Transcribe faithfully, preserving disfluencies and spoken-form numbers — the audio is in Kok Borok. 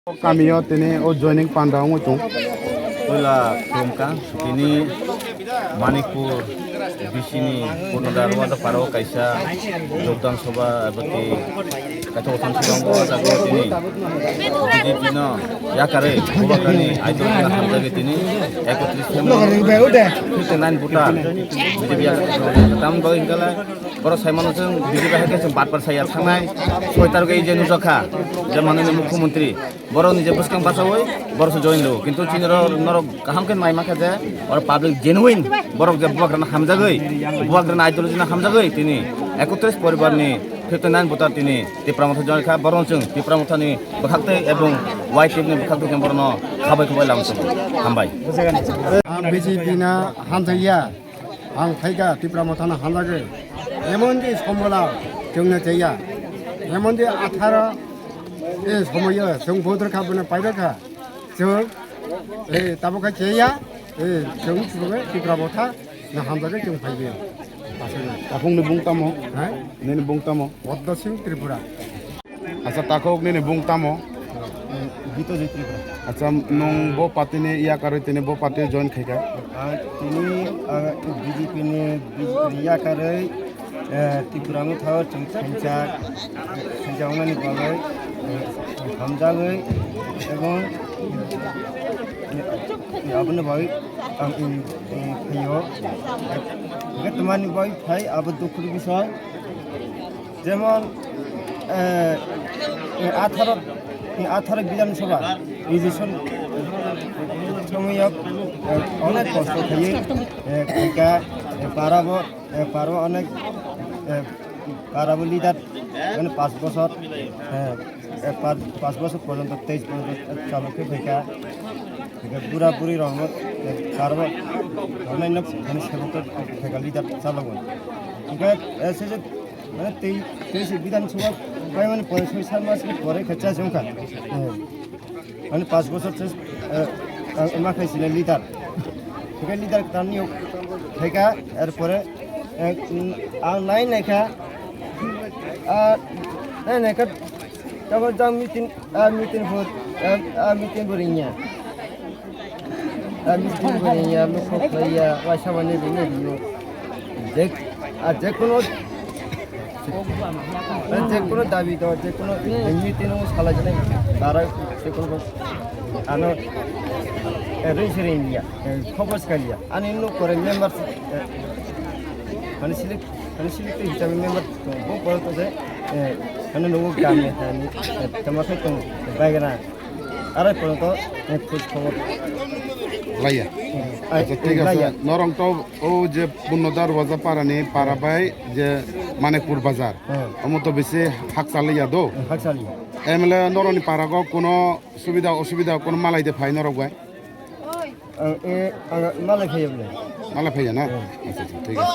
Kamio tini o joining panda wngwi tong. Puila khulumkha, tini Manikpur B C ni Purnodar Wada Paro kaisa jogdan sabha eba tei kaisa othom sabha wngkha, o jaga o tini B J P no yakarwi bubagrani idol no hamjagwi tini ekotris khe fifty nine voter B J P yakarwi. Tamni bagwi hwnkhe borok sai mano chwng B J P hai khe chwng batpar saya thangnai soi tarok ei je nukjakha je manwini mukhyamantri. Borok ni je bwskang bachawi borok se join lo, kintu chini ro norok kaham khe mai makha je oro public genuine borok je bubagrana hamjagwi, bubagrana ideology na hamjagwi tini ekotris poribar ni fifty nine voter tini Tipra Motha join kha, borok chwng Tipra Motha ni bwkhak tei ebong Y T F ni bwkhak tei borok no khabai khabai lam swngo. Hambai. Ang B J P na hamjakya. Ang phaikha Tipra Mothano hamjagwi. Emonti sombola chwngno chaya. Emonti atharo e somoyo chwng bodor kha bono paidor kha. Chwng e tabukha chaya. E chwng chwng Tipra Motha no hamjagwi chwng phaikha. Aswkno. Takhukni bung tamo? Ha? Nini bung tamo? Padma Singh Tripura. Acha, takhuk nini bung tamo? Bitojit Tripura. Acha, nwng bo party ni yakarwi tini bo party join khaikha? Ang tini, ah, B J P ni, B J P ni yakarwi, eh, Tripura Motha o chwng khainsa, khainsa wngnani bagwi, eh, hamjagwi, ebong, eh, aboni bagwi ang, eh, eh, phaio. Hwnkhe twmani bagwi phai abo dukhu ni bisoi. Jemon, eh, eh, atharo, eh, atharo Bidhan Sabha election somoyo, eh, onek kosto khaiwi, eh, khaikha, eh, parabo, eh, parabo onek, eh, parabo leader, mane, panch bochor, eh, eh, panch, panch bochor porjonto, teis porjonto chalok khe khaikha. Hingke bura buri rokno, eh, karbo, rokno ino, mane, sebok khe khaikha leader chalogwi. Hingke, eh, se je, mane, tei, tei se Bidhan Sabha bai, mane, pore soi sat mas ni pore khe chase wngkha. Eh, mane, panch bochor se, eh, ang ma khai sile leader. Hingke leader tamni khaikha, er pore, eh, ang nai naikha, ah, nai naikha, tamo jang meeting, ah, meeting bo, ah, ah, meeting bo ringya. Ah, meeting bo ringya, lukho khlaiya, waisa mani ringya ringya. Je, ah, je kono, ah, je kono dabi do, je kono meeting o salai jani, dara je kono ano, eh, ring se ringya, eh, khobor skaliya. Ani nuk kore member, eh, mane select, mane select hisabe member tong, bo pore to se, eh, mane nugo kami, eh, tama khe tong, baigana. Arai pore to, eh, khoj khobor. Laiya. Ai, acha, thik ase. Laiya. Norong to o je Punno Darwaja para ni para bai je Manikpur Bazar. Hmm. Omo to bisi hakchaliya do. Hakchaliya. M L A noroni para go kono subida osubida kono malai de phai norok bai? Ang, eh, ang malai phaiya bole. Malai phaiya na? Hmm. Acha, acha, thik ase.